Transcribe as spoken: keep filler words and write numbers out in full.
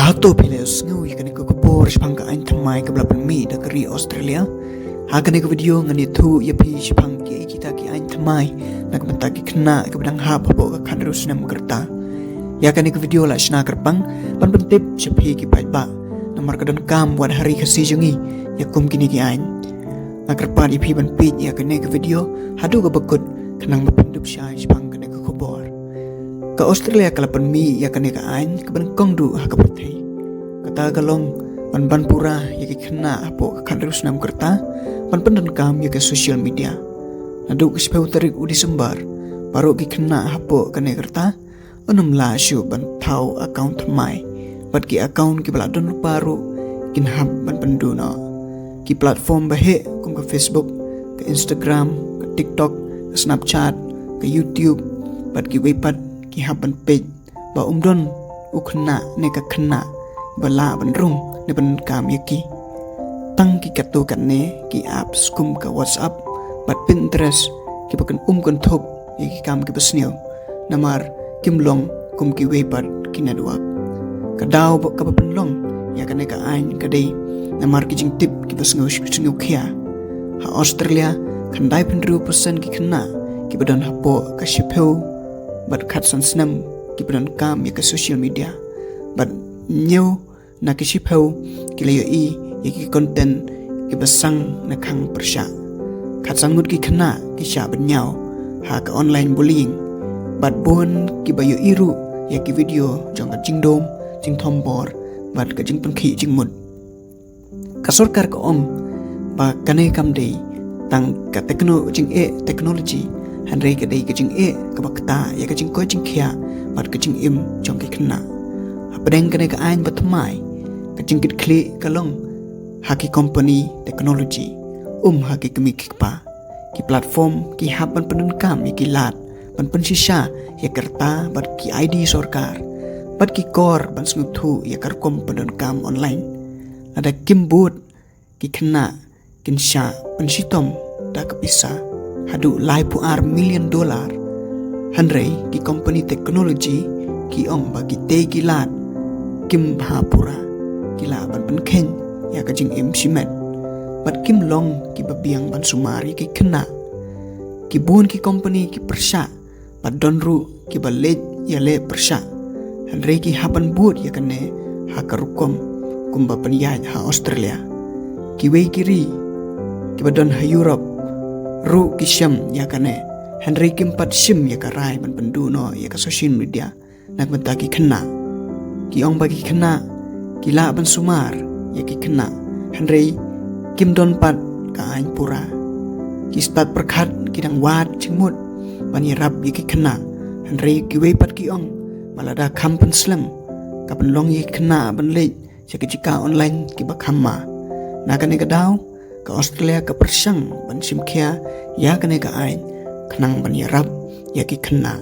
Hato phi la sngew ïa kane ka khubor shaphang ka aiñ thymmai kaba la pynmih da ka ri Australia? Ha kane ka video ngan ïathuh ïa phi shaphang kiei kita ki aiñ thymmai na ka bynta ki khynnah kiba dang hap hapoh ka khathynriew snem ka rta. Ïa kane ka video la shna kyrpang ban pyntip sha phi ki paidbah, namar ka donkam wat ha ri Khasi jong ngi ïa kum kine ki aiñ. Nga kyrpad ïa phi ban peit ïa kane ka video haduh kaba kut khnang ba phin dup shai shaphang kane ka khubor. Ka Australia ka la pynmih ïa kane ka aiñ kaba nyngkong duh ha ka pyrthei. Kata ka long ban ban pura ïa ki khynnah hapoh ka khathynriew snem ka rta ban pyndonkam ïa ka social media. Naduh ka shiphew tarik u December, baroh ki khynnah hapoh kane ka rta yn ym lah shuh ban thaw account thymmai, bad ki account kiba la don lypa ruh kin hap ban pynduh noh. Ki platform ba heh kum ka Facebook, ka Instagram, ka TikTok, ka Snapchat, ka YouTube, bad kiwei pat ki hap ban peit ba um don u khynnah ne ka khynnah ba lah ban rung ne ban kam ïa ki. Tang ki katto katne ki apps kum ka WhatsApp bad Pinterest kiba kan um kynthup ïa ki kam kiba sniew, namar kim long kum kiwei pat ki network. Ka daw ba kaba pynlong ïa kane ka aiñ ka dei namar ki jingtip kiba sngew sngewkhia. Ha Australia, khyndai phew hynriew percent ki khynnah kiba don hapoh ka shiphew bad khatsan snem kiba donkam ïa ka social media, bad hynñiew na ki shiphew ki la ïohi ïa ki content kiba sang na khang pyrshah. Khatsan ngut ki khynnah ki shah ban ñiew ha ka online bullying, bad bun kiba ïohi ruh ïa ki video jong ka jingdum, jingthombor bad ka jingpynkhih jingmut. Ka sorkar ka ong ba kane kam dei tang ka techno-, jingeh technology, hynrei ka dei ka jingeh kaba ktah ïa ka jingkoit jingkhiah bad ka jingim jong ki khynnah. Hapdeng kane ka aiñ ba thymmai, ka jingkitkhlieh ka long ha ki company technology, um ha ki kmie ki kpa. Ki platform ki hap ban pyndonkam ïa ki lad ban pynshisha ïa ka rta bad ki I D sorkar, bad ki kor ban sngewthuh ïa ka rukom pyndonkam online. Lada kim bud, ki khynnah kin shah pynshitom da ka pisa haduh laiphew ar million dollar. Hynrei ki company technology ki ong ba kitei ki lad kim bha pura, ki lah ban pynkheiñ ïa ka jingim shimet, bad kim long kiba biang ban sumar ïa ki khynnah. Ki bun ki company ki pyrshah bad don ruh kiba leit ïaleh pyrshah, hynrei ki hap ban bud ïa kane ha ka rukom kumba pynïaid ha Australia. Kiwei ki ri kiba don ha Europe ruh ki shem ïa kane, hynrei kim pat shim ïa ka rai ban pynduh noh ïa ka social media na ka bynta ki khynnah. Ki ong ba ki khynnah ki lah ban sumar ïa ki khynnah, hynrei kim don pat ka aiñ pura. Ki stad pyrkhat ki dang wad jingmut ban ïarap ïa ki khynnah, hynrei kiwei pat ki ong ba lada kham pynslem, ka pynlong ïa ki khynnah ban leit sha ki jaka online kiba kham ma. Na kane ka daw, ka Australia ka pyrshang ban shim khia ïa kane ka aiñ khnang ban ïarap ïa ki khynnah.